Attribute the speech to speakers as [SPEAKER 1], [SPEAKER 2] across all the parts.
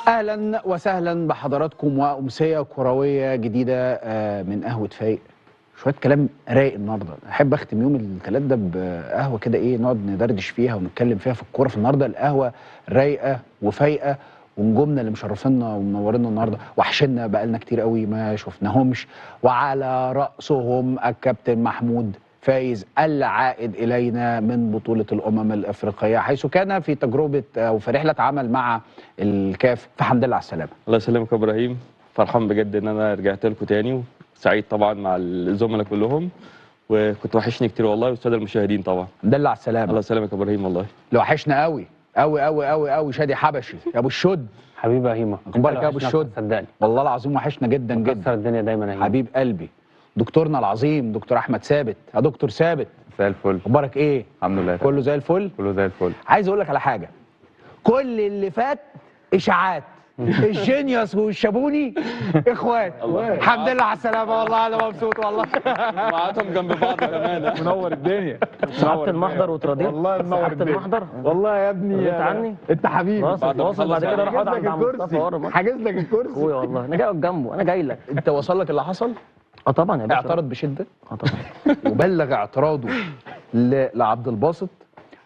[SPEAKER 1] اهلا وسهلا بحضراتكم وامسيه كروية جديدة من قهوة فايق. شوية كلام رايق النهارده، احب اختم يوم الثلاث ده بقهوه كده، ايه، نقعد ندردش فيها ونتكلم فيها في الكورة. في النهارده القهوة رايقة وفايقه، ونجومنا اللي مشرفينا ومنورينا النهارده وحشنا، بقالنا كتير قوي ما شفناهمش، وعلى راسهم الكابتن محمود فايز العائد الينا من بطوله الامم الافريقية، حيث كان في تجربه او في رحله عمل مع الكاف. فالحمد لله على السلامة.
[SPEAKER 2] الله يسلمك يا ابراهيم، فرحان بجد ان انا رجعت لكم تاني، وسعيد طبعا مع الزملاء كلهم، وكنت وحشني كتير والله، والسادة المشاهدين طبعا.
[SPEAKER 1] الحمد لله على السلامة.
[SPEAKER 2] الله يسلمك يا ابراهيم والله.
[SPEAKER 1] لو وحشنا قوي قوي قوي قوي قوي. شادي حبشي يا ابو الشد،
[SPEAKER 3] حبيبي يا هيما،
[SPEAKER 1] اخبارك يا ابو الشد؟
[SPEAKER 3] صدقني
[SPEAKER 1] والله العظيم وحشنا جدا جدا،
[SPEAKER 3] مكسر الدنيا دايما يا هيما
[SPEAKER 1] حبيب قلبي. دكتورنا العظيم دكتور احمد ثابت، يا دكتور ثابت
[SPEAKER 4] زي الفل،
[SPEAKER 1] اخبارك ايه؟
[SPEAKER 4] الحمد لله
[SPEAKER 1] كله زي الفل،
[SPEAKER 4] كله زي الفل.
[SPEAKER 1] عايز اقول لك على حاجة، كل اللي فات اشاعات، الجينيوس والشابوني اخوات. الحمد لله على السلامة، والله انا مبسوط والله.
[SPEAKER 2] وقعدتهم جنب بعض كمان،
[SPEAKER 4] منور الدنيا.
[SPEAKER 3] سحبت المحضر وتراضيت
[SPEAKER 4] والله، منور
[SPEAKER 3] سحبت
[SPEAKER 4] الدنيا
[SPEAKER 3] المحضر
[SPEAKER 4] والله يا ابني.
[SPEAKER 3] رضيت عني
[SPEAKER 4] انت حبيبي.
[SPEAKER 3] واصل بعد كده اروح اقعد عند عم مصطفى ورا.
[SPEAKER 4] حاجز لك الكرسي
[SPEAKER 3] اخويا والله، انا جاي اقعد جنبه، انا جاي لك.
[SPEAKER 1] انت وصل لك اللي حصل؟
[SPEAKER 3] اه طبعا يا باشا.
[SPEAKER 1] اعترض بشده.
[SPEAKER 3] اه طبعا.
[SPEAKER 1] وبلغ اعتراضه لعبد الباسط،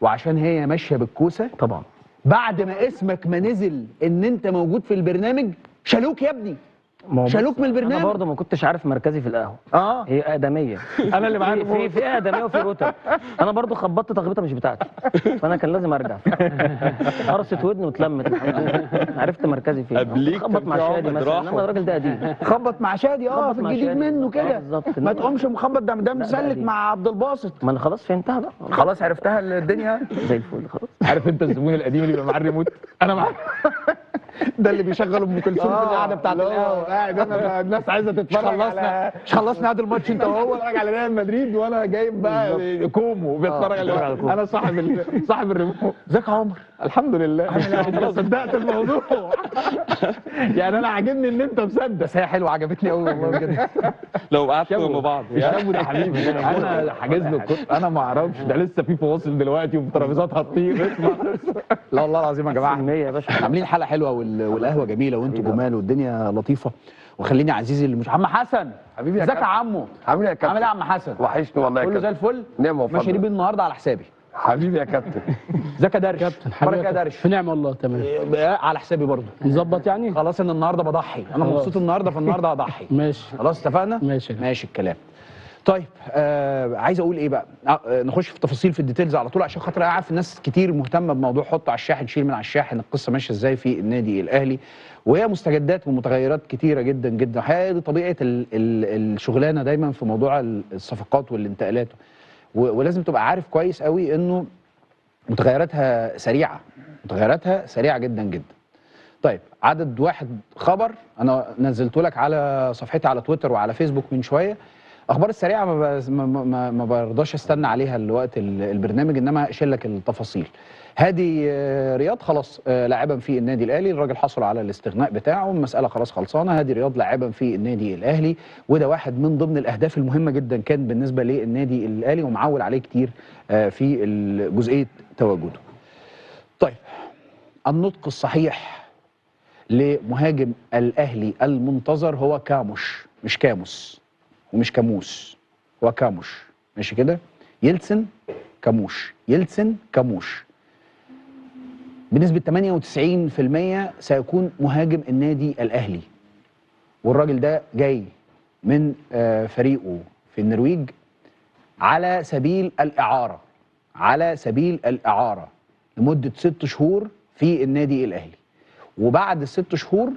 [SPEAKER 1] وعشان هي ماشية بالكوسه
[SPEAKER 3] طبعا.
[SPEAKER 1] بعد ما اسمك ما نزل ان انت موجود في البرنامج شالوك يا ابني، شالوك من البرنامج.
[SPEAKER 3] انا برضه ما كنتش عارف مركزي في القهوة. هي اقدميه،
[SPEAKER 4] انا اللي معايا
[SPEAKER 3] في اقدميه وفي رتب. انا برضه خبطت تخبيطه مش بتاعتي، فانا كان لازم ارجع. قرصت ودني واتلمت الحمد لله، عرفت مركزي فين.
[SPEAKER 2] قبليك
[SPEAKER 3] خبط مع شادي مثلا، انما الراجل ده قديم.
[SPEAKER 1] خبط مع شادي في الجديد منه كده ما تقومش مخبط، ده مسلك مع عبد الباسط.
[SPEAKER 3] ما انا خلاص فهمتها بقى،
[SPEAKER 1] خلاص عرفتها الدنيا
[SPEAKER 3] زي الفل خلاص.
[SPEAKER 4] عارف انت الزبون القديم اللي بيبقى معاه الريموت؟ انا معاه
[SPEAKER 1] ده اللي بيشغل ام كلثوم في القعدة بتاعت القهوة.
[SPEAKER 4] قاعد انا، الناس عايزه تتفرج على،
[SPEAKER 1] مش خلصنا هذا الماتش انت وهو
[SPEAKER 4] بيتفرج على ريال مدريد، وانا جايب بقى كومو بيتفرج على، انا صاحب الريموت.
[SPEAKER 1] ازيك يا عمر؟
[SPEAKER 4] الحمد لله. انت صدقت الموضوع يعني، انا عاجبني ان انت مصدق.
[SPEAKER 1] بس هي حلوة، عجبتني قوي والله بجد.
[SPEAKER 2] لو قعدتوا جنب بعض
[SPEAKER 4] يا ده حبيبي، انا حاجز له الكرسي، انا ما اعرفش ده لسه في فواصل دلوقتي وترابيزات هتطير.
[SPEAKER 1] لا والله العظيم يا جماعة عاملين حلقة حلوة، والقهوة جميلة، وانتوا جمال، والدنيا لطيفة. وخليني عزيزي اللي مش عم حسن
[SPEAKER 4] حبيبي،
[SPEAKER 1] ازيك يا عمو؟
[SPEAKER 5] عامل ايه يا كابتن؟
[SPEAKER 1] عامل ايه يا عم حسن؟
[SPEAKER 5] وحشني والله يا كابتن.
[SPEAKER 1] كله زي الفل؟
[SPEAKER 5] نعمه وفضل.
[SPEAKER 1] مشاريب النهارده على حسابي
[SPEAKER 5] حبيبي يا كابتن.
[SPEAKER 1] ازيك يا درش؟
[SPEAKER 6] كابتن
[SPEAKER 1] حبيبي يا درش،
[SPEAKER 6] في نعمه والله. تمام
[SPEAKER 1] على حسابي برضه
[SPEAKER 6] نظبط يعني.
[SPEAKER 1] خلاص انا النهارده بضحي، انا مبسوط النهارده، فالنهارده هضحي.
[SPEAKER 6] ماشي
[SPEAKER 1] خلاص اتفقنا؟
[SPEAKER 6] ماشي
[SPEAKER 1] ماشي الكلام. طيب عايز اقول ايه بقى؟ نخش في التفاصيل في ال details على طول، عشان خاطر اعرف الناس كتير مهتمة بموضوع حط على الشاحن شيل من على الشاحن، القصة ماشية ازاي في النادي الاهلي، وهي مستجدات ومتغيرات كتيرة جدا جدا. الحقيقة دي طبيعة الشغلانة دايما في موضوع الصفقات والانتقالات، ولازم تبقى عارف كويس قوي انه متغيراتها سريعة، متغيراتها سريعة جدا جدا. طيب عدد واحد خبر انا نزلته لك على صفحتي على تويتر وعلى فيسبوك من شوية. اخبار السريعة ما برضاش استنى عليها الوقت البرنامج، انما اشيل لك التفاصيل. هادي رياض خلاص لاعبا في النادي الاهلي، الراجل حصل على الاستغناء بتاعه، المسالة خلاص خلصانه. هادي رياض لاعبا في النادي الاهلي، وده واحد من ضمن الاهداف المهمة جدا كان بالنسبة للنادي الاهلي، ومعول عليه كتير في جزئية تواجده. طيب النطق الصحيح لمهاجم الاهلي المنتظر هو كاموش، مش كاموس ومش كاموس، هو كاموش. ماشي كده؟ يلسن كاموش، يلسن كاموش بنسبة 98% سيكون مهاجم النادي الأهلي. والراجل ده جاي من فريقه في النرويج على سبيل الإعارة، على سبيل الإعارة لمدة 6 شهور في النادي الأهلي، وبعد ال6 شهور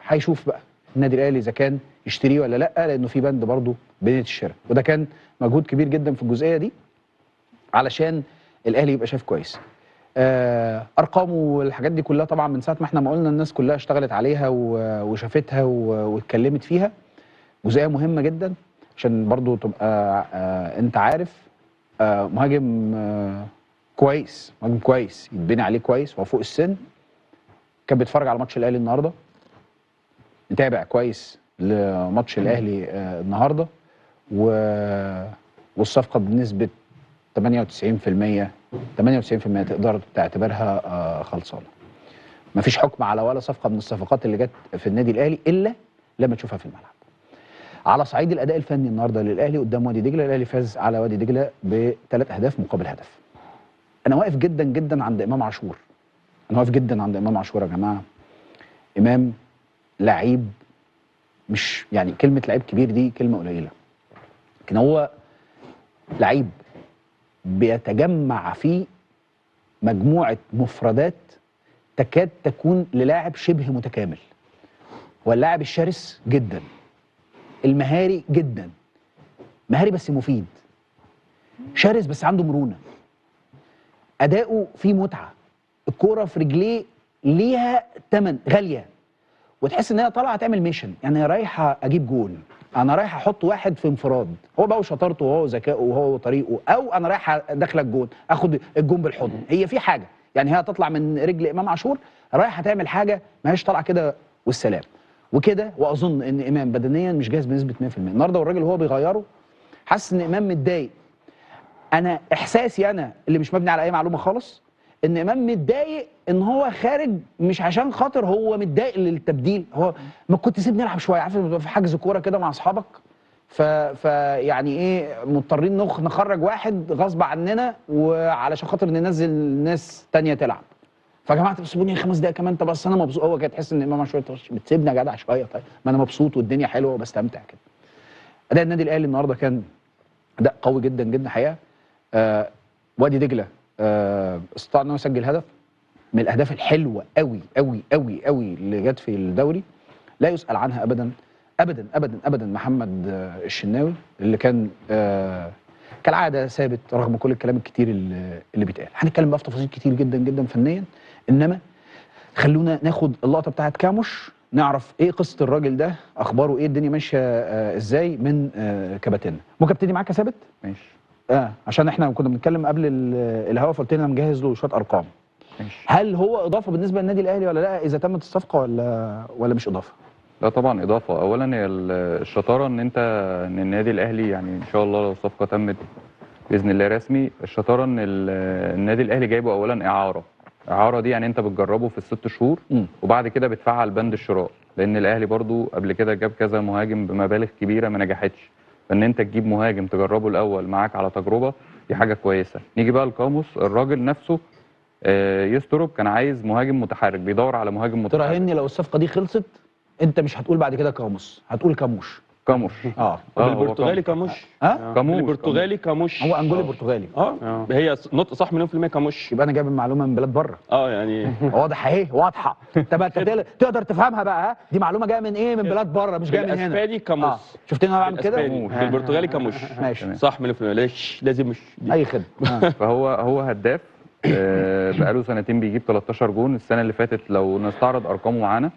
[SPEAKER 1] هيشوف بقى النادي الأهلي إذا كان يشتريه ولا لا، لانه في بند برضه بنيه الشراء، وده كان مجهود كبير جدا في الجزئية دي علشان الاهلي يبقى شايف كويس. ارقامه والحاجات دي كلها طبعا من ساعة ما احنا ما قلنا الناس كلها اشتغلت عليها وشافتها واتكلمت فيها. جزئية مهمة جدا عشان برضه تبقى انت عارف، مهاجم كويس، مهاجم كويس يتبني عليه كويس، وهو فوق السن. كان بيتفرج على ماتش الاهلي النهارده، متابع كويس لماتش الاهلي النهارده، والصفقه بنسبة 98% 98% تقدر تعتبرها خلصانه. مفيش حكم على ولا صفقة من الصفقات اللي جت في النادي الاهلي الا لما تشوفها في الملعب. على صعيد الاداء الفني النهارده للاهلي قدام وادي دجله، الاهلي فاز على وادي دجله ب3 اهداف مقابل هدف. انا واقف جدا جدا عند امام عاشور. انا واقف جدا عند امام عاشور يا جماعة. امام لعيب، مش يعني كلمة لعيب كبير دي كلمة قليله، لكن هو لعيب بيتجمع فيه مجموعة مفردات تكاد تكون للاعب شبه متكامل. هو اللاعب الشرس جدا، المهاري جدا، مهاري بس مفيد، شرس بس عنده مرونة، اداؤه فيه متعه، الكورة في رجليه ليها ثمن غالية، وتحس ان هي طالعه تعمل mission، يعني رايحة اجيب جون، انا رايح احط واحد في انفراد، هو بقى وشطارته وهو ذكائه وهو طريقه، او انا رايح داخله الجون اخد الجون بالحضن. هي في حاجة يعني هي تطلع من رجل امام عاشور رايحة تعمل حاجة، ما هيش طالعه كده والسلام وكده. واظن ان امام بدنيا مش جاهز بنسبة 100% النهارده، والراجل وهو بيغيره حاسس ان امام متضايق. انا احساسي انا اللي مش مبني على اي معلومة خالص ان امام متضايق ان هو خارج، مش عشان خاطر هو متضايق للتبديل، هو ما كنت سيبني العب شوية، عارف لما في حجز كورة كده مع اصحابك ف يعني ايه، مضطرين نخرج واحد غصب عننا وعلشان خاطر ننزل ناس تانية تلعب. فيا جماعة طب سيبوني 5 دقايق كمان، طب بس انا مبسوط. هو كده تحس ان امام عاشور بتسيبني يا جدع شوية، طيب ما انا مبسوط والدنيا حلوة وبستمتع كده. اداء النادي الاهلي النهارده كان اداء قوي جدا جدا حقيقة. وادي دجله استطاع ان هو يسجل هدف من الاهداف الحلوة قوي قوي قوي قوي اللي جت في الدوري، لا يسال عنها ابدا ابدا ابدا ابدا. محمد الشناوي اللي كان كالعادة ثابت رغم كل الكلام الكتير اللي بيتقال. هنتكلم بقى في تفاصيل كتير جدا جدا فنيا، انما خلونا ناخد اللقطة بتاعت كاموش، نعرف ايه قصة الراجل ده، اخباره ايه، الدنيا ماشية ازاي من كباتننا. ممكن ابتدي معاك يا ثابت؟
[SPEAKER 6] ماشي.
[SPEAKER 1] عشان احنا كنا بنتكلم قبل الهوا فقلت لنا مجهز له شوية ارقام.
[SPEAKER 6] ماشي.
[SPEAKER 1] هل هو اضافه بالنسبة للنادي الاهلي ولا لا اذا تمت الصفقة ولا مش اضافه؟
[SPEAKER 6] لا طبعا اضافه. اولا هي الشطارة ان انت ان النادي الاهلي يعني ان شاء الله لو الصفقة تمت باذن الله رسمي، الشطارة ان النادي الاهلي جايبه اولا اعاره. اعاره دي يعني انت بتجربه في ال6 شهور وبعد كده بتفعل بند الشراء، لان الاهلي برضو قبل كده جاب كذا مهاجم بمبالغ كبيرة ما نجحتش، فان انت تجيب مهاجم تجربه الاول معاك على تجربه دي حاجة كويسة. نيجي بقى لكاموس، الراجل نفسه يستروب كان عايز مهاجم متحرك، بيدور على مهاجم متحرك.
[SPEAKER 1] تراهني لو الصفقة دي خلصت انت مش هتقول بعد كده كاموس، هتقول كاموش.
[SPEAKER 6] كاموش.
[SPEAKER 2] بالبرتغالي كاموش.
[SPEAKER 6] كاموش
[SPEAKER 2] بالبرتغالي كاموش.
[SPEAKER 1] هو انجولي برتغالي.
[SPEAKER 2] هي نطق صح مليون في المية كاموش.
[SPEAKER 1] يبقى انا جايب المعلومة من بلاد بره.
[SPEAKER 2] يعني
[SPEAKER 1] واضح اهي، واضحة. طب انت تقدر تفهمها بقى، ها؟ دي معلومة جاية من ايه؟ من بلاد بره، مش جاية من هنا.
[SPEAKER 2] بالاسباني كاموس.
[SPEAKER 1] شفتني انا بعمل كده؟
[SPEAKER 2] بالبرتغالي كاموش.
[SPEAKER 1] ماشي
[SPEAKER 2] صح مليون في المية. ليش لازم مش
[SPEAKER 1] اي خدمة.
[SPEAKER 6] فهو هداف، بقاله سنتين بيجيب 13 جون. السنة اللي فاتت لو نستعرض ارقامه معانا،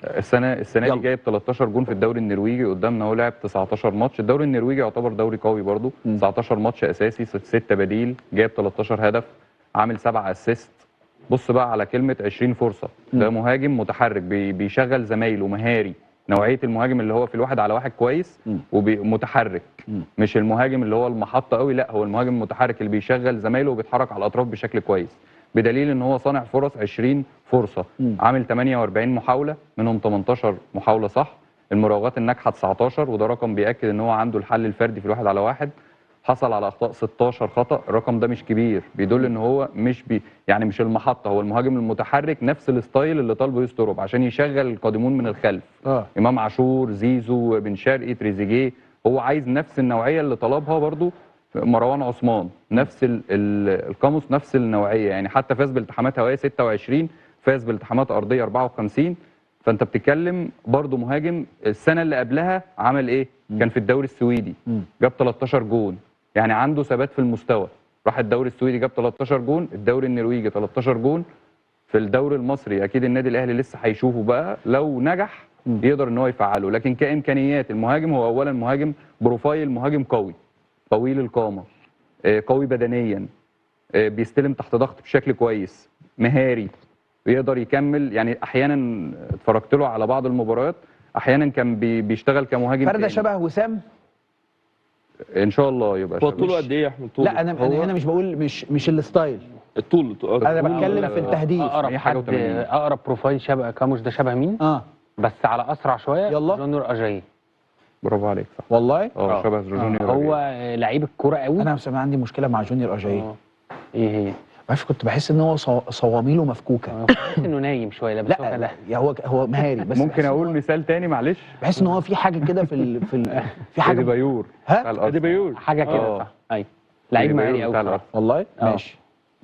[SPEAKER 6] السنة دي جايب 13 جون في الدوري النرويجي قدامنا، هو لعب 19 ماتش. الدوري النرويجي يعتبر دوري قوي برضو، 19 ماتش اساسي، 6 بديل، جايب 13 هدف، عامل 7 assist. بص بقى على كلمة 20 فرصة. ده مهاجم متحرك بيشغل زمايله، مهاري، نوعية المهاجم اللي هو في الواحد على واحد كويس ومتحرك، مش المهاجم اللي هو المحطة قوي، لا هو المهاجم المتحرك اللي بيشغل زمايله وبيتحرك على الاطراف بشكل كويس، بدليل ان هو صانع فرص 20 فرصة، عامل 48 محاولة منهم 18 محاولة صح، المراوغات الناجحة 19، وده رقم بياكد ان هو عنده الحل الفردي في الواحد على واحد. حصل على اخطاء 16 خطا، الرقم ده مش كبير، بيدل ان هو مش يعني مش المحطة، هو المهاجم المتحرك، نفس ال style اللي طالبه يستروب عشان يشغل القادمون من الخلف. امام عاشور، زيزو، بن شرقي، تريزيجيه، هو عايز نفس النوعية اللي طلبها برضو مروان عثمان، نفس القاموس، نفس النوعية. يعني حتى فاز بالتحامات هوائية 26، فاز بالتحامات ارضية 54. فانت بتتكلم برضو مهاجم السنة اللي قبلها عمل ايه؟ كان في الدوري السويدي جاب 13 جون، يعني عنده ثبات في المستوى. راح الدوري السويدي جاب 13 جون، الدوري النرويجي 13 جون، في الدوري المصري اكيد النادي الاهلي لسه هيشوفه بقى لو نجح يقدر ان هو يفعله. لكن كامكانيات المهاجم، هو اولا مهاجم profile، مهاجم قوي، طويل القامة، قوي بدنيا، بيستلم تحت ضغط بشكل كويس، مهاري، بيقدر يكمل. يعني احيانا اتفرجت له على بعض المباريات، احيانا كان بيشتغل كمهاجم.
[SPEAKER 1] فرده شبه وسام
[SPEAKER 6] ان شاء الله يبقى.
[SPEAKER 2] هو طوله قد ايه يا احمد؟
[SPEAKER 1] لا انا هنا مش بقول مش ال style،
[SPEAKER 2] الطول.
[SPEAKER 1] انا بتكلم في التهديف.
[SPEAKER 7] اقرب حد، اقرب profile شبه كاموش ده شبه مين؟ بس على اسرع شوية.
[SPEAKER 1] يلا
[SPEAKER 7] جونيور اجاي.
[SPEAKER 6] برافو عليك، صح
[SPEAKER 1] والله.
[SPEAKER 6] شبه جونيور.
[SPEAKER 7] هو لعيب الكورة قوي.
[SPEAKER 1] انا عندي مشكلة مع جونيور اجاي.
[SPEAKER 7] ايه هي؟
[SPEAKER 1] عارف، كنت بحس ان هو صواميله مفكوكه،
[SPEAKER 7] بحس انه نايم شوية. لا بس
[SPEAKER 1] لا, لا هو مهاري بس.
[SPEAKER 6] ممكن اقول مثال تاني معلش؟
[SPEAKER 1] بحس ان هو في حاجة كده في حاجة
[SPEAKER 6] اديبايور.
[SPEAKER 1] ها
[SPEAKER 2] اديبايور
[SPEAKER 7] حاجة كده، صح. ايوه لعيب مهاري قوي
[SPEAKER 1] والله. ماشي،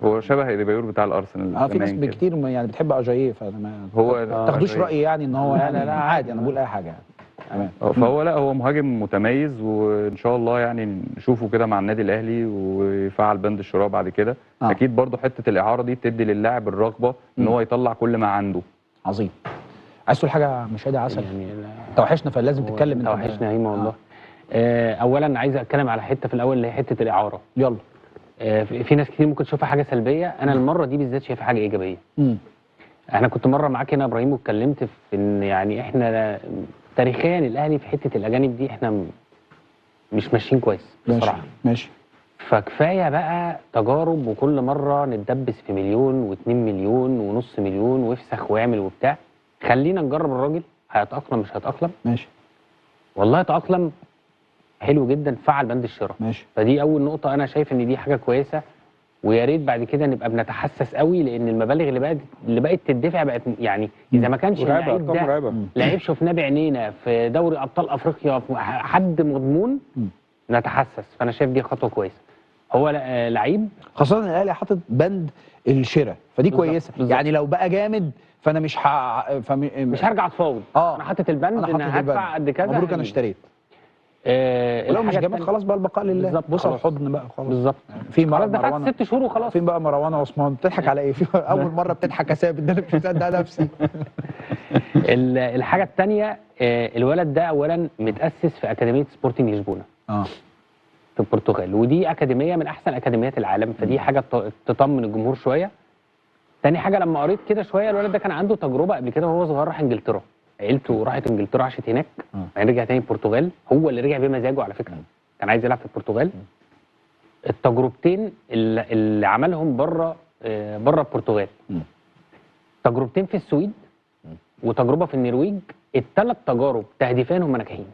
[SPEAKER 6] هو شبه اديبايور بتاع الارسنال.
[SPEAKER 1] في ناس كتير يعني بتحب اجاييه، فانا ما
[SPEAKER 6] هو
[SPEAKER 1] تاخدوش رايي يعني ان هو يعني لا لا عادي، انا بقول اي حاجة يعني.
[SPEAKER 6] تمام. فهو لا، هو مهاجم متميز، وان شاء الله يعني نشوفه كده مع النادي الاهلي ويفعل بند الشراء بعد كده. اكيد برضو حتة الاعارة دي بتدي للاعب الرغبة ان هو يطلع كل ما عنده.
[SPEAKER 1] عظيم. عايز تقول حاجة مشاهد عسل؟
[SPEAKER 7] يعني
[SPEAKER 1] انت وحشنا، فلازم تتكلم.
[SPEAKER 7] انت وحشنا هيما والله. اولا عايز اتكلم على حتة في الاول اللي هي حتة الاعارة.
[SPEAKER 1] يلا.
[SPEAKER 7] في ناس كتير ممكن تشوفها حاجة سلبية، انا المرة دي بالذات شايفها حاجة ايجابية. احنا كنت مرة معاك هنا يا ابراهيم واتكلمت في ان يعني احنا تاريخيا الاهلي في حتة الاجانب دي احنا مش ماشيين كويس بصراحة.
[SPEAKER 1] ماشي.
[SPEAKER 7] فكفايه بقى تجارب، وكل مرة نتدبس في مليون و2 مليون ونص مليون وافسخ واعمل وبتاع. خلينا نجرب الراجل، هيتاقلم مش هيتاقلم.
[SPEAKER 1] ماشي.
[SPEAKER 7] والله تاقلم حلو جدا، فعل بند الشراء.
[SPEAKER 1] ماشي.
[SPEAKER 7] فدي اول نقطة انا شايف ان دي حاجة كويسة، ويا ريت بعد كده نبقى بنتحسس قوي، لان المبالغ اللي بقت تدفع بقت يعني اذا ما كانش اللعيب ده لعيب شفناه بعينينا في دوري ابطال افريقيا في حد مضمون نتحسس. فانا شايف دي خطوة كويسة. هو لعيب،
[SPEAKER 1] خاصة ان الاهلي حاطط بند الشراء، فدي كويسة.
[SPEAKER 7] بالزبط.
[SPEAKER 1] يعني لو بقى جامد فانا مش مش
[SPEAKER 7] هرجع اتفاوض. انا حاطط البند ان هدفع قد كذا.
[SPEAKER 1] مبروك انا اشتريت. ولو مش جامد خلاص بقى البقاء لله، بص على الحضن بقى خلاص.
[SPEAKER 7] بالظبط.
[SPEAKER 1] في
[SPEAKER 7] خلاص دفعت 6 شهور وخلاص.
[SPEAKER 1] فين بقى مروان عثمان؟ بتضحك على ايه؟ في اول مرة بتضحك يا ثابت، ده انا مش مصدق نفسي.
[SPEAKER 7] الحاجة الثانية، الولد ده اولا متاسس في اكاديمية سبورتنج لشبونه في البرتغال، ودي اكاديمية من احسن اكاديميات العالم، فدي حاجة تطمن الجمهور شوية. تاني حاجة، لما قريت كده شوية، الولد ده كان عنده تجربه قبل كده وهو صغير، راح انجلترا، عيلته راحت انجلترا عاشت هناك، بعدين رجع تاني البرتغال. هو اللي رجع بمزاجه على فكرة، كان عايز يلعب في البرتغال. التجربتين اللي عملهم بره البرتغال، تجربتين في السويد وتجربه في النرويج، الثلاث تجارب تهديفين هم ناجحين.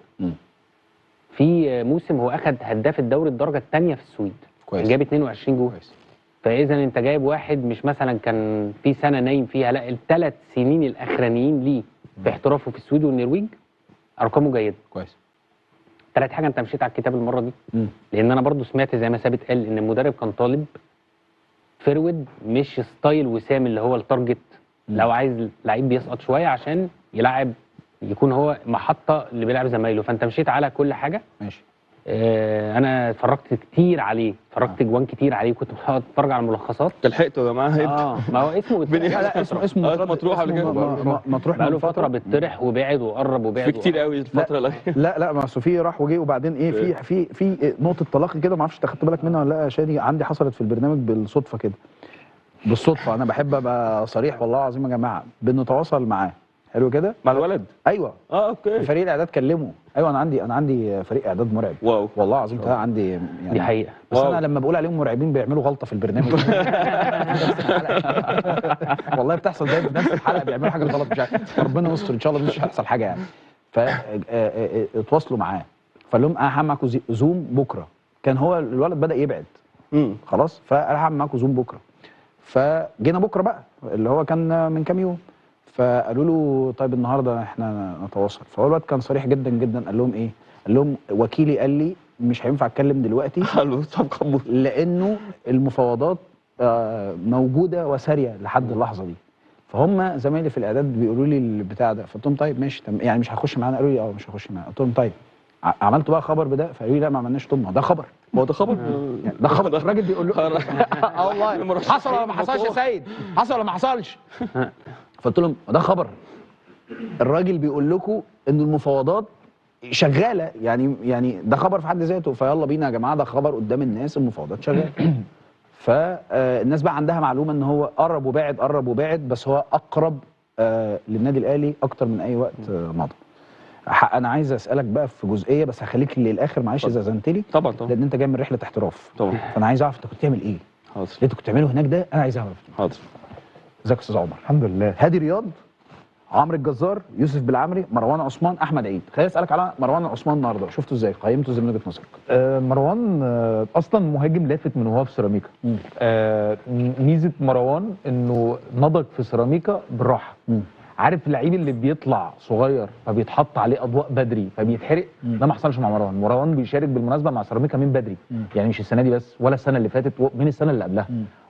[SPEAKER 7] في موسم هو اخذ هداف الدوري الدرجة الثانية في السويد، كويس، جاب 22 جول. كويس. فاذا انت جايب واحد مش مثلا كان في سنة نايم فيها، لا الثلاث سنين الاخرانيين ليه في احترافه في السويد والنرويج ارقامه جيدة.
[SPEAKER 1] كويس.
[SPEAKER 7] ثالث حاجة، انت مشيت على الكتاب المرة دي. لان انا برضو سمعت زي ما ثابت قال ان المدرب كان طالب forward مش style وسام اللي هو ال target. لو عايز لعيب بيسقط شوية عشان يلعب، يكون هو محطة اللي بيلعب زمايله. فانت مشيت على كل حاجة.
[SPEAKER 1] ماشي.
[SPEAKER 7] انا اتفرجت كتير عليه، اتفرجت جوان كتير عليه، كنت بقعد اتفرج على الملخصات.
[SPEAKER 2] لحقته يا جماعة.
[SPEAKER 7] ما هو اسمه
[SPEAKER 1] لا اسمه
[SPEAKER 2] مطروح قبل كده،
[SPEAKER 1] مطروح
[SPEAKER 7] بقاله فترة بيطرح وبعد وقرب وبعد
[SPEAKER 2] في كتير قوي الفترة الاخيرة.
[SPEAKER 1] لا ما في راح وجه. وبعدين ايه، في في نقطة تلاقي كده، ما اعرفش انت خدت بالك منها ولا لا يا شادي، عندي حصلت في البرنامج بالصدفة كده. بالصدفة، انا بحب ابقى صريح والله العظيم يا جماعة. بنتواصل معاه حلو كده
[SPEAKER 2] مع الولد.
[SPEAKER 1] ايوه.
[SPEAKER 2] okay.
[SPEAKER 1] فريق الاعداد كلمة. ايوه، انا عندي فريق اعداد مرعب.
[SPEAKER 2] wow.
[SPEAKER 1] والله العظيم ده عندي يعني
[SPEAKER 7] دي حقيقة.
[SPEAKER 1] بس
[SPEAKER 2] wow.
[SPEAKER 1] انا لما بقول عليهم مرعبين بيعملوا غلطه في البرنامج. والله بتحصل دايما في نفس الحلقة بيعملوا حاجة غلط، مش عارف. ربنا يستر ان شاء الله مش هيحصل حاجة يعني. فاتواصلوا معاه، فقال لهم انا هعمل معاكم زوم بكره. كان هو الولد بدا يبعد خلاص، فانا هعمل معاكم زوم بكره. فجينا بكره بقى اللي هو كان من كام يوم، فقالوا له طيب النهارده احنا نتواصل. فهو الواد كان صريح جدا جدا، قال لهم ايه؟ قال لهم وكيلي قال لي مش هينفع اتكلم دلوقتي لانه المفاوضات موجودة وساريه لحد اللحظة دي. فهم زمايلي في الاعداد بيقولوا لي البتاع ده، فقلت لهم طيب ماشي يعني مش هخش معانا؟ قالوا لي مش هخش معانا. قلت لهم طيب عملتوا بقى خبر بده؟ فقالوا لي لا ما عملناش. طب ما ده خبر،
[SPEAKER 2] ما هو ده خبر
[SPEAKER 1] يعني ده خبر. الراجل بيقول له والله حصل ولا ما حصلش يا سيد؟ حصل ولا ما حصلش؟ فقلت لهم ده خبر، الراجل بيقول لكم ان المفاوضات شغالة، يعني ده خبر في حد ذاته. فيلا بينا يا جماعة، ده خبر قدام الناس، المفاوضات شغالة. فالناس بقى عندها معلومة ان هو قرب وبعد، قرب وبعد، بس هو اقرب للنادي الاهلي اكتر من اي وقت مضى. انا عايز اسالك بقى في جزئية، بس هخليك للاخر معلش اذا زنتلي.
[SPEAKER 2] طبعا طبعا،
[SPEAKER 1] لان انت جاي من رحله احتراف.
[SPEAKER 2] طبعا.
[SPEAKER 1] فانا عايز اعرف انت كنت بتعمل ايه.
[SPEAKER 2] حاضر.
[SPEAKER 1] اللي انت كنت بتعمله هناك ده انا عايز اعمله.
[SPEAKER 2] حاضر.
[SPEAKER 1] ازيك يا استاذ عمر؟
[SPEAKER 4] الحمد لله.
[SPEAKER 1] هادي رياض، عمرو الجزار، يوسف بالعمري، مروان عثمان، احمد عيد. خليني اسالك على مروان عثمان النهارده، شفته ازاي؟ قيمته ازاي من وجهه نظرك؟
[SPEAKER 4] مروان اصلا مهاجم لافت من وهو في سيراميكا. ميزة مروان انه نضج في سيراميكا بالراحة. عارف اللعيب اللي بيطلع صغير فبيتحط عليه اضواء بدري فبيتحرق، ده ما حصلش مع مروان. مروان بيشارك بالمناسبة مع سيراميكا من بدري، يعني مش السنة دي بس ولا السنة اللي فاتت، من السنة اللي قبلها.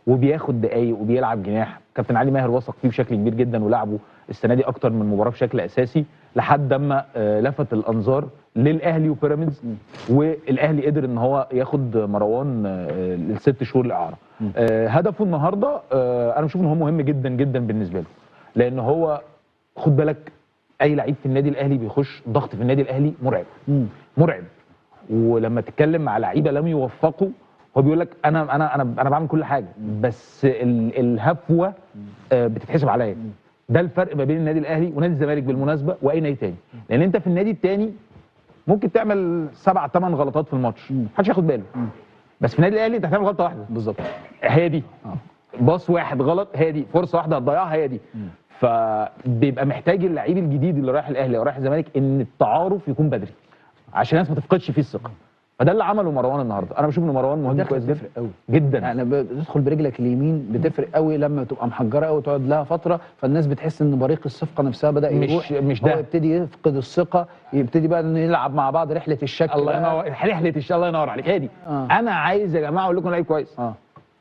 [SPEAKER 4] وبياخد دقايق وبيلعب جناح. كابتن علي ماهر وثق فيه بشكل كبير جدا ولعبه السنة دي اكتر من مباراة بشكل اساسي، لحد اما لفت الانظار للاهلي وبيراميدز، والاهلي قدر ان هو ياخد مروان الست شهور الاعارة. هدفه النهارده انا بشوف ان هو مهم جدا جدا بالنسبة له، لان هو خد بالك اي لعيب في النادي الاهلي بيخش ضغط في النادي الاهلي مرعب. مرعب. ولما تتكلم مع لعيبة لم يوفقوا هو بيقول لك انا انا انا انا بعمل كل حاجة، بس الهفوه بتتحسب عليا. ده الفرق ما بين النادي الاهلي ونادي الزمالك بالمناسبة واي نادي تاني، لان انت في النادي التاني ممكن تعمل 7 8 غلطات في الماتش محدش ياخد باله، بس في النادي الاهلي انت هتعمل غلطه واحدة
[SPEAKER 1] بالظبط،
[SPEAKER 4] هي دي. باص واحد غلط هي دي، فرصة واحدة هتضيعها هي دي. فبيبقى محتاج اللعيب الجديد اللي رايح الاهلي او رايح الزمالك ان التعارف يكون بدري عشان الناس ما تفقدش فيه الثقة. فده اللي عمله مروان النهارده. انا بشوف ان مروان مهاجم كويس جدا
[SPEAKER 1] بتفرق قوي
[SPEAKER 4] جدا.
[SPEAKER 1] يعني بتدخل برجلك اليمين بتفرق قوي لما تبقى محجره قوي وتقعد لها فترة، فالناس بتحس ان بريق الصفقة نفسها بدا يروح،
[SPEAKER 4] مش ده،
[SPEAKER 1] هو يبتدي يفقد الثقة، يبتدي بقى نلعب مع بعض رحله الشك.
[SPEAKER 4] الله ينور، رحله الشك، الله ينور عليك، هي دي. انا عايز يا جماعة اقول لكم لعيب كويس.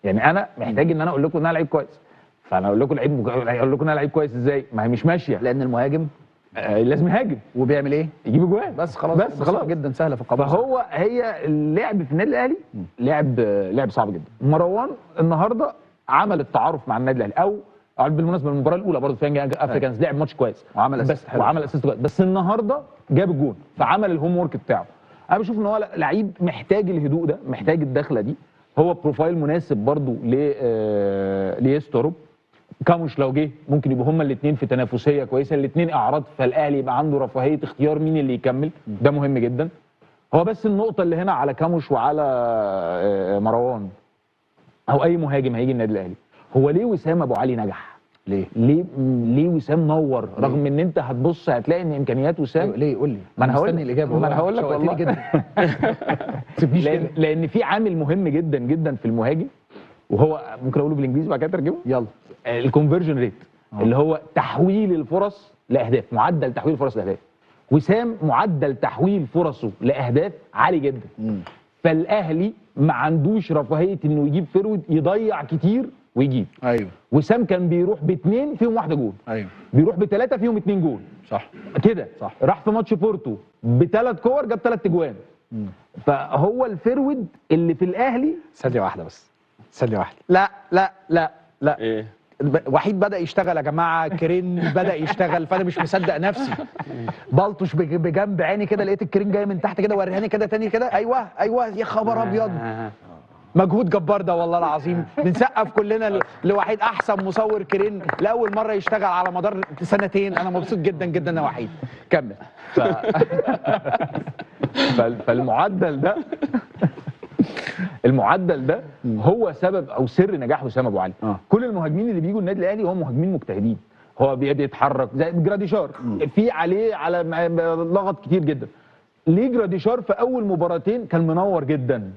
[SPEAKER 4] يعني انا محتاج ان انا اقول لكم ان انا لعيب كويس، فانا اقول لكم لعيب، اقول لكم انا لعيب كويس ازاي؟ ما هي مش ماشية،
[SPEAKER 1] لان المهاجم
[SPEAKER 4] لازم يهاجم،
[SPEAKER 1] وبيعمل ايه؟
[SPEAKER 4] يجيب اجوان
[SPEAKER 1] بس خلاص،
[SPEAKER 4] بس خلاص
[SPEAKER 1] جدا سهلة في القبول.
[SPEAKER 4] فهو هي اللعب في النادي الاهلي لعب صعب جدا. مروان النهارده عمل التعارف مع النادي الاهلي، او بالمناسبة المباراة الاولى برضه في افريكانز لعب ماتش كويس
[SPEAKER 1] وعمل assist حلو،
[SPEAKER 4] وعمل assist كويس، بس النهارده جاب الجون فعمل ال homework بتاعه. انا بشوف ان هو لعيب محتاج الهدوء ده، محتاج الدخلة دي. هو profile مناسب برضه ليستروب. كاموش لو جه ممكن يبقوا هما الاثنين في تنافسية كويسة، الاثنين اعراض، فالاهلي يبقى عنده رفاهية اختيار مين اللي يكمل، ده مهم جدا. هو بس النقطة اللي هنا على كاموش وعلى مروان او اي مهاجم هيجي النادي الاهلي، هو ليه وسام ابو علي نجح؟ ليه وسام نور؟ رغم ان انت هتبص هتلاقي ان امكانيات وسام
[SPEAKER 1] ليه؟ قول لي،
[SPEAKER 4] ما انا هقول
[SPEAKER 1] الاجابة،
[SPEAKER 4] ما انا هقول لك والله
[SPEAKER 1] جدا.
[SPEAKER 4] لان في عامل مهم جدا جدا في المهاجم، وهو ممكن اقوله بالانجليزي وبعد كده اترجمه.
[SPEAKER 1] يلا.
[SPEAKER 4] ال conversion rate، اللي هو تحويل الفرص لاهداف، معدل تحويل الفرص لاهداف. وسام معدل تحويل فرصة لاهداف عالي جدا. فالاهلي ما عندوش رفاهية انه يجيب forward يضيع كتير ويجيب.
[SPEAKER 1] ايوه.
[SPEAKER 4] وسام كان بيروح باثنين فيهم واحدة جول.
[SPEAKER 1] ايوه.
[SPEAKER 4] بيروح بثلاثة فيهم اثنين جول.
[SPEAKER 1] صح
[SPEAKER 4] كده.
[SPEAKER 1] صح.
[SPEAKER 4] راح في ماتش بورتو بثلاث كور جاب 3 اجوان. فهو ال forward اللي في الاهلي.
[SPEAKER 1] ثانية واحدة بس، ثانية واحدة. لا لا لا لا.
[SPEAKER 2] ايه؟
[SPEAKER 1] وحيد بدأ يشتغل يا جماعة، crane بدأ يشتغل، فأنا مش مصدق نفسي. بلطش بجنب عيني كده، لقيت ال crane جاي من تحت كده، وريهاني كده تاني كده. أيوه أيوه، يا خبر أبيض، مجهود جبار ده والله العظيم. بنسقف كلنا لوحيد، أحسن مصور crane لأول مرة يشتغل على مدار سنتين. أنا مبسوط جدا جدا يا وحيد، كمل.
[SPEAKER 4] فالمعدل ده، المعدل ده هو سبب او سر نجاح وسام ابو علي. كل المهاجمين اللي بيجوا النادي الاهلي هم مهاجمين مجتهدين، هو بيتحرك زي جراديشار، في عليه على لغط كتير جدا. ليه جراديشار في اول مباراتين كان منور جدا؟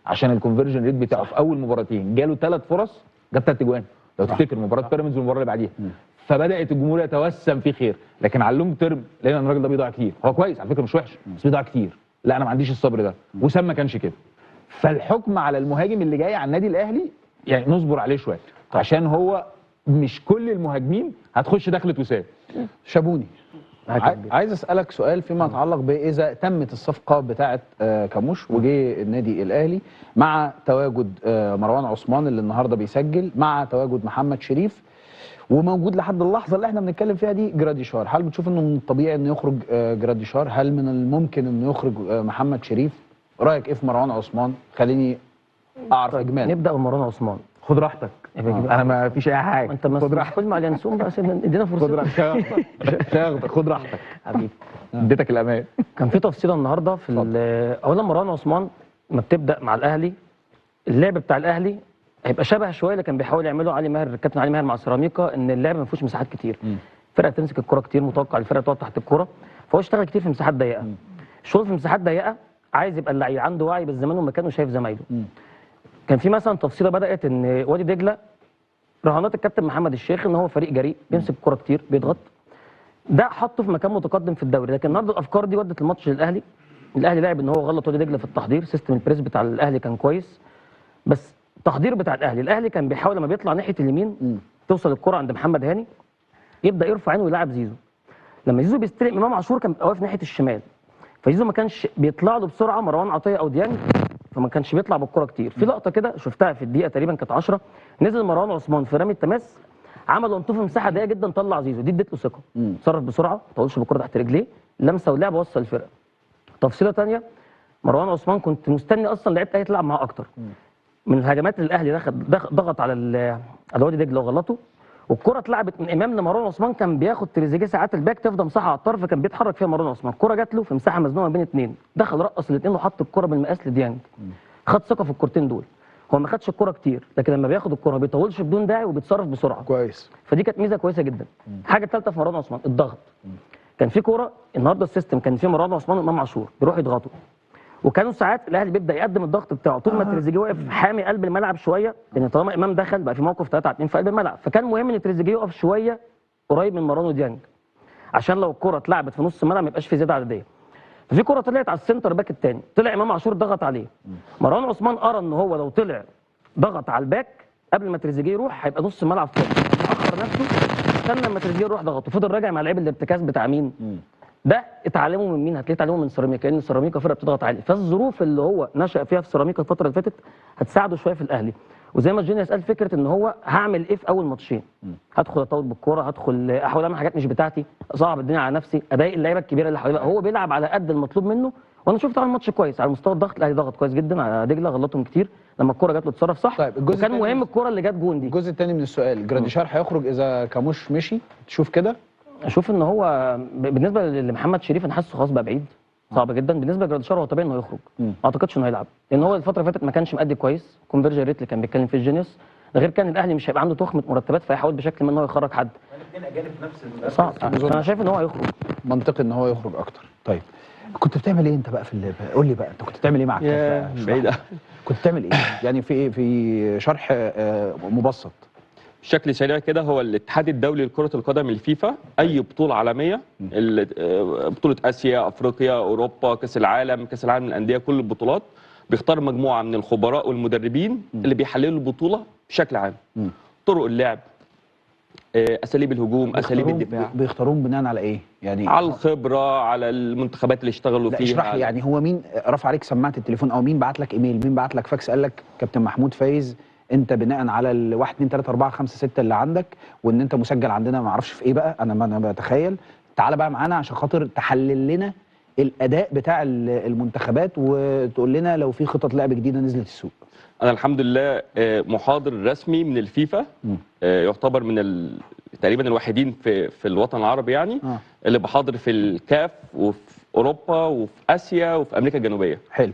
[SPEAKER 4] عشان ال conversion rate بتاعه. في اول مباراتين جاله 3 فرص جاب 3 اجوان، لو تفتكر مباراة بيراميدز والمباراة اللي بعديها. فبدات الجمهور يتوسم فيه خير، لكن على ال long term لقينا ان الراجل ده بيضيع كتير. هو كويس على فكرة، مش وحش، بس بيضيع كتير. لا انا ما عنديش الصبر ده، وسام ما كانش كده. فالحكم على المهاجم اللي جاي على النادي الاهلي يعني نصبر عليه شوية، عشان هو مش كل المهاجمين هتخش دخلة وسام.
[SPEAKER 1] شابوني، عايز اسالك سؤال فيما يتعلق باذا تمت الصفقة بتاعه كاموش وجه النادي الاهلي، مع تواجد مروان عثمان اللي النهارده بيسجل، مع تواجد محمد شريف، وموجود لحد اللحظة اللي احنا بنتكلم فيها دي جراديشار، هل بتشوف انه من الطبيعي انه يخرج جراديشار؟ هل من الممكن انه يخرج محمد شريف؟ رايك ايه في مروان عثمان؟ خليني اعرف اجمال.
[SPEAKER 3] نبدا بمروان عثمان.
[SPEAKER 4] خد راحتك، انا ما فيش اي حاجة.
[SPEAKER 3] انت
[SPEAKER 4] خد راحتك،
[SPEAKER 3] خد مع اليانسون بقى، ادينا فرصة.
[SPEAKER 4] خد راحتك، خد راحتك
[SPEAKER 3] حبيبي،
[SPEAKER 4] اديتك الامان.
[SPEAKER 3] كان في تفصيله النهارده في اولا مروان عثمان ما بتبدا مع الاهلي، اللعب بتاع الاهلي هيبقى شبه شوية اللي كان بيحاول يعمله علي ماهر، الكابتن علي ماهر مع سيراميكا، ان اللعب ما فيهوش مساحات كتير. الفرقة تمسك الكره كتير، متوقع الفرقة تقعد تحت الكره، فهو اشتغل كتير في مساحات ضيقه. الشغل في مساحات ضيقه عايز يبقى اللعيب عنده وعي بالزمان والمكان وشايف زمايله. كان في مثلا تفصيله بدات ان وادي دجله رهانات الكابتن محمد الشيخ ان هو فريق جريء بيمسك الكره كتير بيضغط، ده حطه في مكان متقدم في الدوري. لكن النهارده الافكار دي ودت الماتش للاهلي. الاهلي لعب ان هو غلط وادي دجله في التحضير، system ال press بتاع الاهلي كان كويس، بس التحضير بتاع الاهلي كان بيحاول لما بيطلع ناحية اليمين توصل الكره عند محمد هاني يبدا يرفع عينه ويلعب زيزو. لما زيزو بيستلم امام عاشور كان بيبقى واقف ناحية الشمال، فزيزو ما كانش بيطلع له بسرعة مروان عطية او ديانج، فما كانش بيطلع بالكرة كتير. في لقطة كده شفتها في الدقيقة تقريبا كانت 10، نزل مروان عثمان في رمي التماس، عمل one two في مساحة ضيقه جدا، طلع زيزو، دي اديت له ثقة، اتصرف بسرعة، ما طولش بالكرة تحت رجليه، لمسه ولعب وصل الفرقة. تفصيله ثانية، مروان عثمان كنت مستني اصلا لعيبة الاهلي تلعب معاه اكتر. من الهجمات اللي الاهلي ضغط على وادي دجله وغلطه، والكره اتلعبت من امام لمروان عثمان، كان بياخد تريزيجيه ساعات ال back تفضل مساحة على الطرف، كان بيتحرك فيها مروان عثمان، الكره جات له في مساحة مزنوقه بين اثنين، دخل رقص الاثنين وحط الكره بالمقاس لديانج. خد ثقة في الكورتين دول. هو ما خدش الكره كتير، لكن لما بياخد الكره ما بيطولش بدون داعي وبيتصرف بسرعة
[SPEAKER 1] كويس،
[SPEAKER 3] فدي كانت ميزة كويسة جدا. الحاجة الثالثة في مروان عثمان الضغط. كان في كورة النهارده ال system كان في مروان عثمان وامام عاشور بيروحوا يضغطوا، وكانوا ساعات الاهلي بيبدا يقدم الضغط بتاعه طول ما تريزيجيه واقف حامي قلب الملعب شوية، لان طالما امام دخل بقى في موقف 3-2 في قلب الملعب، فكان مهم ان تريزيجيه يقف شوية قريب من مروان وديانج عشان لو الكره اتلعبت في نص الملعب ما يبقاش في زيادة عددية. ففي كره طلعت على ال center back الثاني، طلع امام عاشور ضغط عليه، مروان عثمان قرا ان هو لو طلع ضغط على ال back قبل ما تريزيجيه يروح هيبقى نص الملعب فاضي، اخر نفسه استنى لما تريزيجيه يروح ضغطه، فضل راجع مع لعيب الارتكاز بتاع مين؟ ده اتعلمه من مين؟ هتلاقيه اتعلمه من سيراميكا، لان سيراميكا فرقه بتضغط عالي، فالظروف اللي هو نشأ فيها في سيراميكا الفترة اللي فاتت هتساعده شوية في الاهلي. وزي ما الجونيوس قال فكرة ان هو هعمل ايه في اول ماتشين؟ هدخل اطول بالكورة، هدخل احاول اعمل حاجات مش بتاعتي، اصعب الدنيا على نفسي، اضايق اللعيبة الكبيرة اللي حواليا. هو بيلعب على قد المطلوب منه، وانا شفت على الماتش كويس على مستوى الضغط، الاهلي ضغط كويس جدا على دجله، غلطهم كتير، لما الكورة جات له اتصرف صح. طيب وكان مهم الكورة اللي جت جون دي.
[SPEAKER 1] الجزء الثاني من السؤال، جراديشار هيخرج اذا كاموش مشي؟ تشوف كده؟
[SPEAKER 3] اشوف ان هو بالنسبة لمحمد شريف انا حاسه خلاص بقى بعيد، صعب جدا. بالنسبة لجراديشار هو طبيعي انه يخرج، ما اعتقدش انه هيلعب، لان هو الفترة اللي فاتت ما كانش مأدي كويس، conversion rate اللي كان بيتكلم فيه الجينيوس، ده غير كان الاهلي مش هيبقى عنده تخمة مرتبات، فهيحاول بشكل ما ان هو يخرج حد.
[SPEAKER 8] الاثنين اجانب في نفس المدرب،
[SPEAKER 3] صعب. انا شايف ان هو هيخرج،
[SPEAKER 1] منطقي ان هو يخرج اكتر. طيب كنت بتعمل ايه انت بقى في قول لي بقى انت كنت بتعمل ايه مع الكاف؟ بعيد كنت بتعمل ايه؟ يعني في ايه؟ في شرح مبسط
[SPEAKER 2] بشكل سريع كده. هو الاتحاد الدولي لكرة القدم الفيفا، أي بطولة عالمية، بطولة آسيا، أفريقيا، أوروبا، كأس العالم، كأس العالم للأندية، كل البطولات بيختار مجموعة من الخبراء والمدربين اللي بيحللوا البطولة بشكل عام، طرق اللعب، أساليب الهجوم، أساليب الدفاع.
[SPEAKER 1] بيختاروهم بناء على إيه؟ يعني
[SPEAKER 2] على الخبرة، على المنتخبات اللي اشتغلوا فيها.
[SPEAKER 1] اشرح لي يعني هو مين رفع عليك سماعة التليفون، أو مين بعت لك إيميل، مين بعت لك فاكس قال لك كابتن محمود فايز انت بناء على ال 1 2 3 4 5 6 اللي عندك، وان انت مسجل عندنا ما اعرفش في ايه بقى، انا ما بتخيل، تعالى بقى معانا عشان خاطر تحلل لنا الاداء بتاع المنتخبات وتقول لنا لو في خطط لعب جديدة نزلت السوق.
[SPEAKER 2] انا الحمد لله محاضر رسمي من الفيفا، يعتبر من تقريبا الوحيدين في الوطن العربي يعني اللي بحاضر في الكاف وفي اوروبا وفي اسيا وفي امريكا الجنوبية.
[SPEAKER 1] حلو.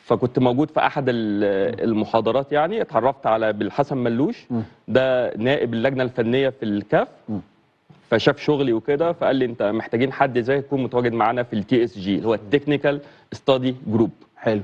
[SPEAKER 2] فكنت موجود في احد المحاضرات، يعني اتعرفت على بالحسن ملوش، ده نائب اللجنة الفنية في الكاف، فشاف شغلي وكده، فقال لي انت محتاجين حد زي يكون متواجد معانا في ال TSG اللي هو ال technical study group.
[SPEAKER 1] حلو.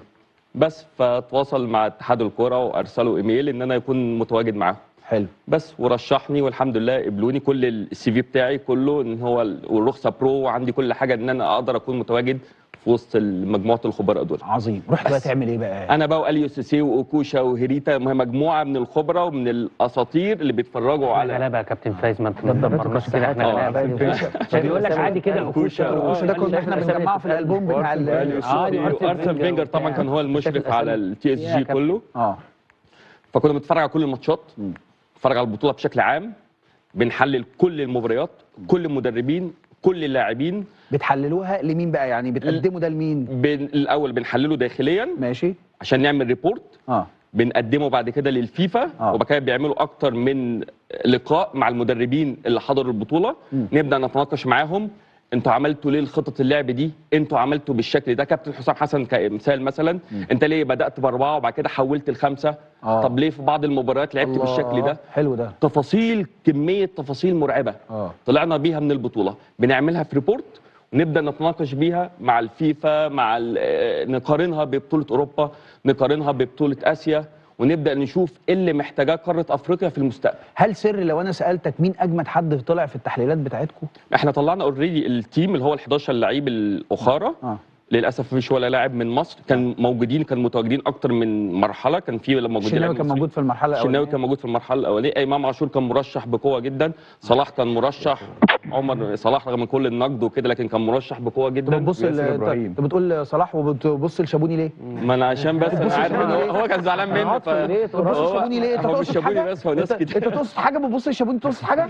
[SPEAKER 2] بس فتواصل مع اتحاد الكورة وارسلوا ايميل ان انا يكون متواجد معاهم.
[SPEAKER 1] حلو.
[SPEAKER 2] بس ورشحني والحمد لله قبلوني، كل ال CV بتاعي كله ان هو والرخصه pro، وعندي كل حاجة ان انا اقدر اكون متواجد في وسط مجموعة الخبراء دول.
[SPEAKER 1] عظيم. رحت بقى تعمل ايه بقى؟
[SPEAKER 2] انا بقى واليو سيسي واوكوشا وهيريتا، مجموعة من الخبراء ومن الاساطير اللي بيتفرجوا على
[SPEAKER 7] غلابة يا كابتن فايز، ما تدمرناش كده، احنا غلابة. بيقول لك عادي كده
[SPEAKER 1] اوكوشا، اوكوشا ده كنا احنا بنجمعه في الالبوم بتاع
[SPEAKER 2] ارسن فينجر، طبعا كان هو المشرف على ال TSG كله. فكنا بنتفرج على كل الماتشات، بنتفرج على البطولة بشكل عام، بنحلل كل المباريات، كل المدربين، كل اللاعبين.
[SPEAKER 1] بتحللوها لمين بقى؟ يعني بتقدموا ده لمين؟
[SPEAKER 2] الاول بنحلله داخليا،
[SPEAKER 1] ماشي،
[SPEAKER 2] عشان نعمل report. بنقدمه بعد كده للفيفا، وبعد كده بيعملوا اكتر من لقاء مع المدربين اللي حضروا البطولة. نبدا نتناقش معاهم انتوا عملتوا ليه الخطط اللعب دي؟ انتوا عملتوا بالشكل ده. كابتن حسام حسن كمثال مثلا، انت ليه بدات ب4 وبعد كده حولت ل5؟ طب ليه في بعض المباريات لعبت بالشكل ده؟
[SPEAKER 1] حلو ده.
[SPEAKER 2] تفاصيل، كمية تفاصيل مرعبة طلعنا بيها من البطولة، بنعملها في report ونبدا نتناقش بيها مع الفيفا، مع نقارنها ببطولة اوروبا، نقارنها ببطولة اسيا، ونبدا نشوف ايه اللي محتاجاه قارة افريقيا في المستقبل.
[SPEAKER 1] هل سر لو انا سالتك مين اجمد حد طلع في التحليلات بتاعتكم؟
[SPEAKER 2] احنا طلعنا already ال team اللي هو ال11 لعيب الاخاره. للاسف مفيش ولا لاعب من مصر كان موجودين، كان متواجدين اكتر من مرحلة، كان في موجودين.
[SPEAKER 1] الشناوي كان موجود في المرحلة الاولانية،
[SPEAKER 2] الشناوي كان موجود في المرحلة الاولانية، امام عاشور كان مرشح بقوة جدا، صلاح كان مرشح، عمر صلاح رغم كل النقد وكده لكن كان مرشح بقوة جدا.
[SPEAKER 1] بتبص انت بتقول صلاح وبتبص لشابوني ليه؟
[SPEAKER 2] ما انا عشان بس انا عارف ان هو كان زعلان مني.
[SPEAKER 1] بتبص لشابوني ليه؟ انت تقصد حاجة؟
[SPEAKER 2] بس هو ناس كتير.
[SPEAKER 1] انت تقصد حاجة؟ بتبص لشابوني تقصد حاجة؟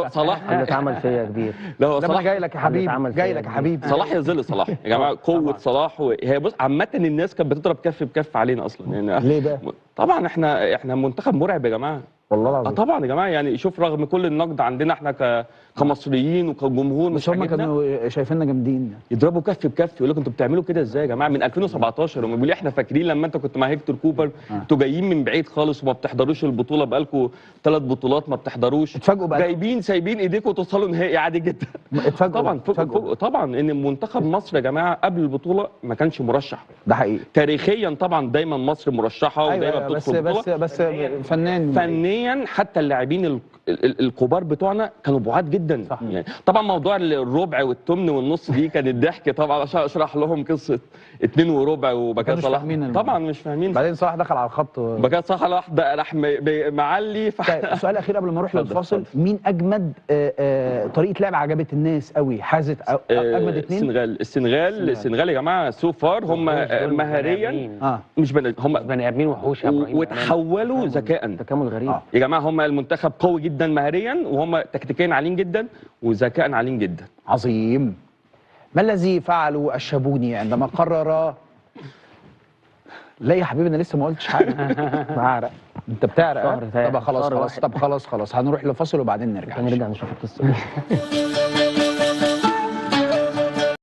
[SPEAKER 2] صلاح
[SPEAKER 3] اللي اتعمل فيا كبير.
[SPEAKER 2] لا هو صلاح
[SPEAKER 1] جاي لك يا حبيبي، جاي لك يا حبيبي.
[SPEAKER 2] صلاح يظل صلاح يا جماعة، قوة صلاح هي بص عامة الناس كانت بتضرب كف بكف علينا اصلا يعني.
[SPEAKER 1] ليه ده؟
[SPEAKER 2] طبعا احنا منتخب مرعب يا جماعة
[SPEAKER 1] والله العظيم.
[SPEAKER 2] طبعا يا جماعة، يعني شوف رغم كل النقد عندنا احنا كمصريين وكجمهور،
[SPEAKER 1] بس هم كانوا شايفيننا جامدين،
[SPEAKER 2] يضربوا كف بكف، يقول لك انتوا بتعملوا كده ازاي يا جماعة من 2017؟ هم بيقولوا احنا فاكرين لما انت كنت مع هيكتور كوبر، انتوا جايين من بعيد خالص وما بتحضروش البطولة، بقالكم 3 بطولات ما بتحضروش،
[SPEAKER 1] اتفاجئوا بقى
[SPEAKER 2] جايبين سايبين ايديكم وتوصلوا نهائي عادي جدا.
[SPEAKER 1] اتفاجئوا
[SPEAKER 2] طبعا، طبعا ان منتخب مصر يا جماعة قبل البطولة ما كانش مرشح،
[SPEAKER 1] ده حقيقي
[SPEAKER 2] تاريخيا طبعا، دايما مصر مرشحة ودايما بتدخل
[SPEAKER 1] بس بس فنيا
[SPEAKER 2] حتى اللاعبين الكبار بتوعنا كانوا بعاد جدا. صح. يعني طبعا موضوع الربع والثمن والنص دي كان الضحك طبعا، عشان اشرح لهم قصة 2.25 وبكاء صلاح طبعا مش فاهمين.
[SPEAKER 1] بعدين صلاح دخل على الخط،
[SPEAKER 2] بكاء صلاح راح معلي.
[SPEAKER 1] طيب سؤال اخير قبل ما نروح للفاصل، مين اجمد طريقه لعب عجبت الناس قوي، حازت اجمد اثنين؟
[SPEAKER 2] السنغال السنغال يا جماعة so far هم مهاريا مش بني، هم
[SPEAKER 7] بني ادمين وحوش يا ابراهيم،
[SPEAKER 2] وتحولوا ذكاء،
[SPEAKER 3] تكامل غريب
[SPEAKER 2] يا جماعة. هم المنتخب قوي جدا مهاريا، وهم تكتيكيا عاليين جدا وذكاء عاليين جدا.
[SPEAKER 1] عظيم. ما الذي فعله الشابوني عندما قرر؟ لا يا حبيبي انا لسه ما قلتش حاجة. بعرق. انت بتعرق؟ طب خلاص خلاص، طب خلاص خلاص هنروح لفاصل وبعدين نرجع.
[SPEAKER 3] نرجع نشوف القصة.